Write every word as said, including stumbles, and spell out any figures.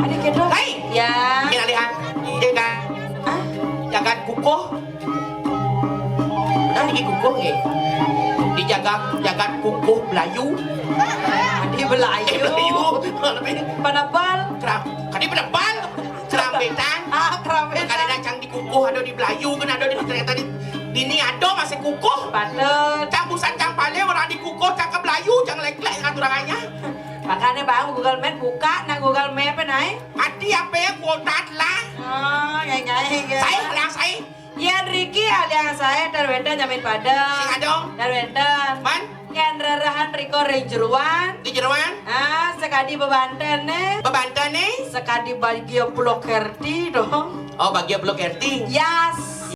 Adi kéto. Hai. Ya. Kéné lihat. Jagat. Hah? Jagat kukuh. Nah, niki kukuh nggih. Di jagat, jagat kukuh Belayu. Adi Belayu. Belayu. Lebih Penebel. Keram-, kadi penebel. Kerambetan. Ah, kerambetan. Kadéna cang di kukuh ada di Belayu, kan ada di, ternyata di, dini ada masih kukuh. Patut. Cang busan cang paling orang di kukuh, cang ka Belayu, cang lék-lék ngaturangannya. Makanya bang Google Map buka, nah Google Map, nah. Adi apa ya kuota lah. Oh, ya, ya, ya. Saya, yang saya. Yan riki aliang saya, tan wénten jamin padang. Sing ada. Tan wénten. Man? Yan rerahan riko ring jeruan. Di jeruan? Ah, sekadi bebanten né. Bebanten né? Sekadi bagia pulo kerti dong. Oh, bagia pulo kerti. Yas.